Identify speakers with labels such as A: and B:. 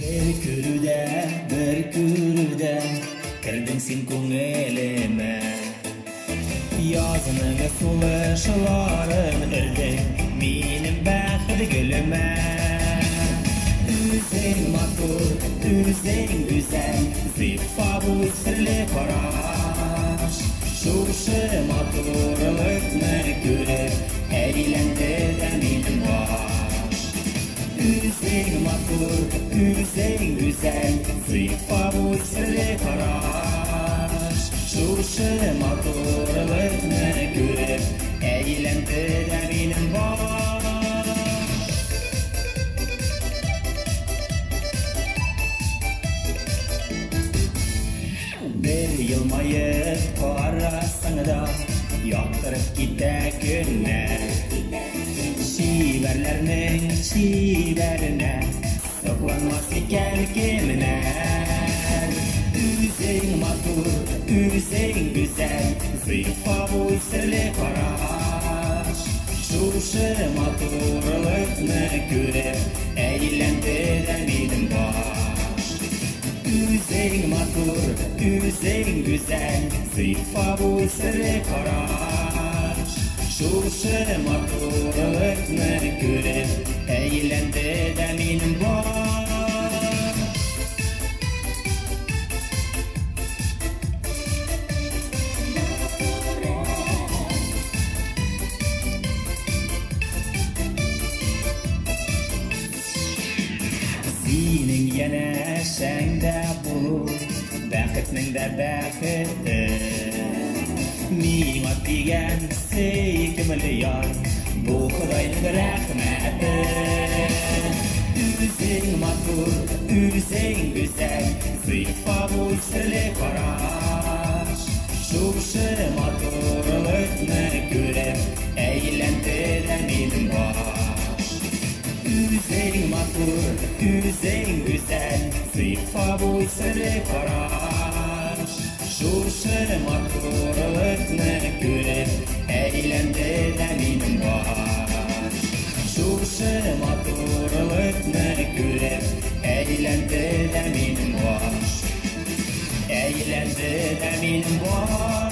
A: Бер күрүдә, бер күрүдә кердең син күңелемә. Язның сулышларын өрдең минем бәхет гөлемә. Үзең матур, үзең гүзәл, зифа буй серле караш. Шушы матурлыкны күреп, әйләнде дә минем баш. Үзең матур, үзең гүзәл, зифа буй серле караш. Шушы матурлыкны күреп, әйләнде дә минем баш. Бер елмаеп карасаң да, яктырып китә көннәр. Чибәрләрнең чибәренә сокланмас икән кемнәр? Үзең матур, үзең гүзәл, зифа буй серле караш. Шушы матурлыкны күреп, әйләнде дә минем баш. Үзең матур, үзең гүзәл, зифа буй серле караш. Шушы матурлыкны күреп, әйләнде дә минем баш. Синең янәшәңдә булу бәхетнең дә бәхете. Миңа тигән сөйкемле яр, бу Ходайның рәхмәте. Үзең матур, үзең гүзәл, зифа буй серле караш. Шушы матурлыкны күреп, әйләнде дә минем баш. Үзең матур, үзең гүзәл, зифа буй серле караш. Шушы матурлыкны күреп, әйләнде дә минем баш. Шушы матурлыкны күреп, әйләнде дә минем баш. Әйләнде дә минем баш.